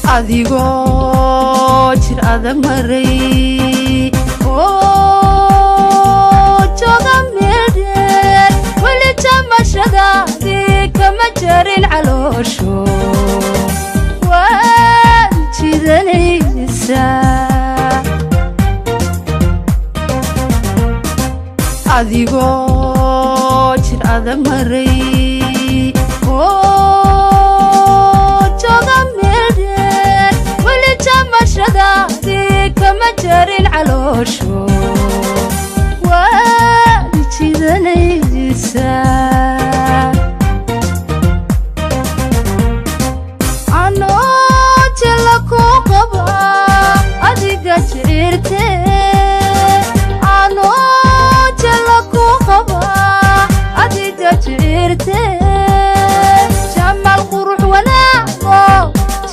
Adigoo jir adag maray oo jooga meeldheer, weli jamashadaadii kama jarin caloosho, waad jidanaysaa. Adigoo jir adag maray oo jooga meeldheer, weli jamashadaadii kama jarin caloosho, waad jidanaysaa. Anoo jela ku qaba adiga jicirte, anoo jela ku qaba adiga jicirte, jamaal qurux wanaago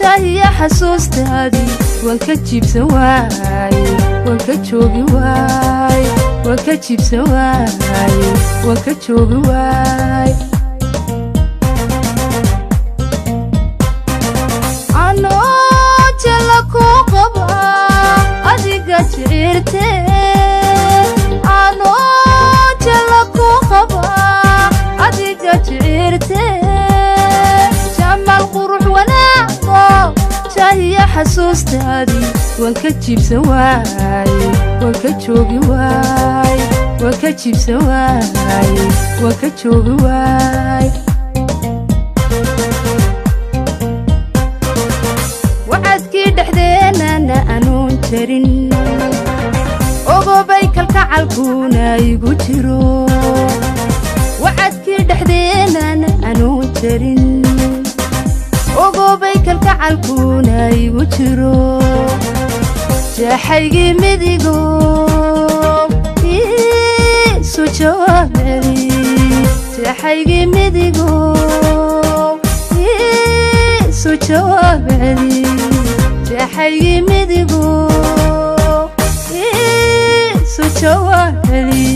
jaahiya xasuustaadii waan ka jiibsan waaye, waan ka joogi waay, waan ka jiibsan waaye, waan ka joogi waay. Anoo jela ku qaba adiga jicirte, anoo jela ku qaba adiga jicirte, jamaal qurux wanaago jaahiya xasuustaadii waan ka jiibsan waaye, waan ka joogi waay, waan ka jiibsan waaye, waan ka joogi waay. Wacadkii dhexdeennana anuun jarin, ogobay kalkacalkuuna igu jiro. Wacadkii dhexdeennana anuun jarin, ogobay kalkacalkuuna igu jiro. Jeexaygii midigo iisu jawaab celi, jeexaygii midigo iisu jawaab celi, jeexaygii midigo iisu jawaab celi.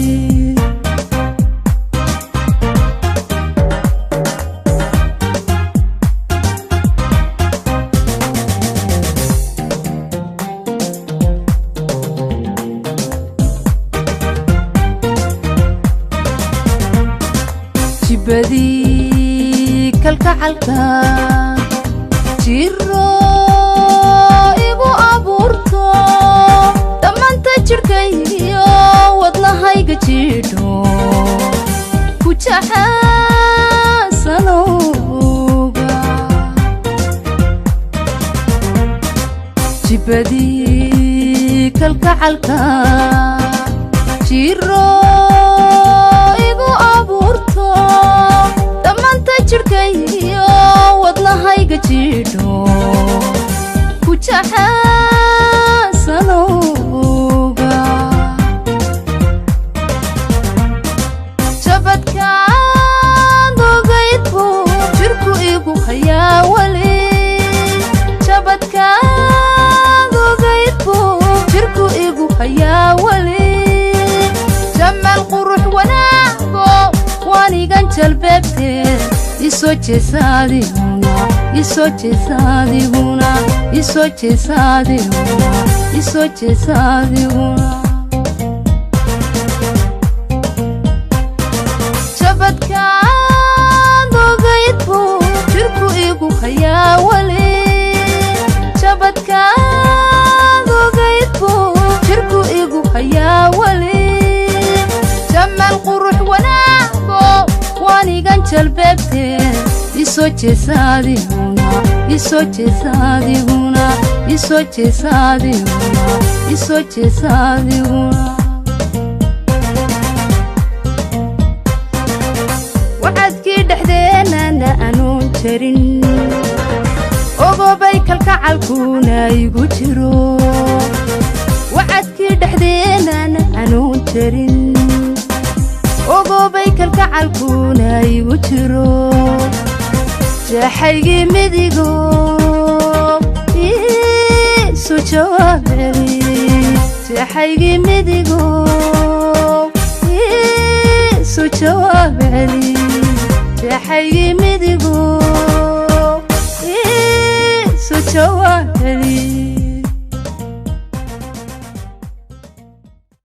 Jibadii kalkacalka jiro igu abuurto, dhammaanta jidhkaygiyo wadnahayga jidho ku jaxaasanowga. Jibadii kalkacalka jiro igu abuurto, dhammaanta jidhkaygiyo wadnahayga jidho ku jaxaasanowga. Jabadkaan ogayd buu jidhku igu hayaa weli, jabadkaan ogayd buu jidhku igu hayaa weli. Jamaal qurux wanaago waanigan jalbeebtee, isoo jeesaadiguna, isoo jeesaadiguna, isoo jeesaadiguna, isoo jeesaadiguna. Jabadkaan ogayd buu jidhku igu hayaa weli, jabadkaan ogayd buu jidhku igu hayaa weli. Jamaal qurux wanaago waanigan jalbeebtee, isoo jeesaadiguna, isoo jeesaadiguna, isoo jeesaadiguna, isoo jeesaadiguna. Wacadkii dhexdeennana anuun jarin, ogobay kalkacalkuuna igu jiro. Wacadkii dhexdeennana anuun jarin, ogobay kalkacalkuuna igu jiro. Jeexaygii midigo iisu jawaab celi, jeexaygii midigo iisu jawaab celi, jeexaygii midigo iisu. Jawaab celi.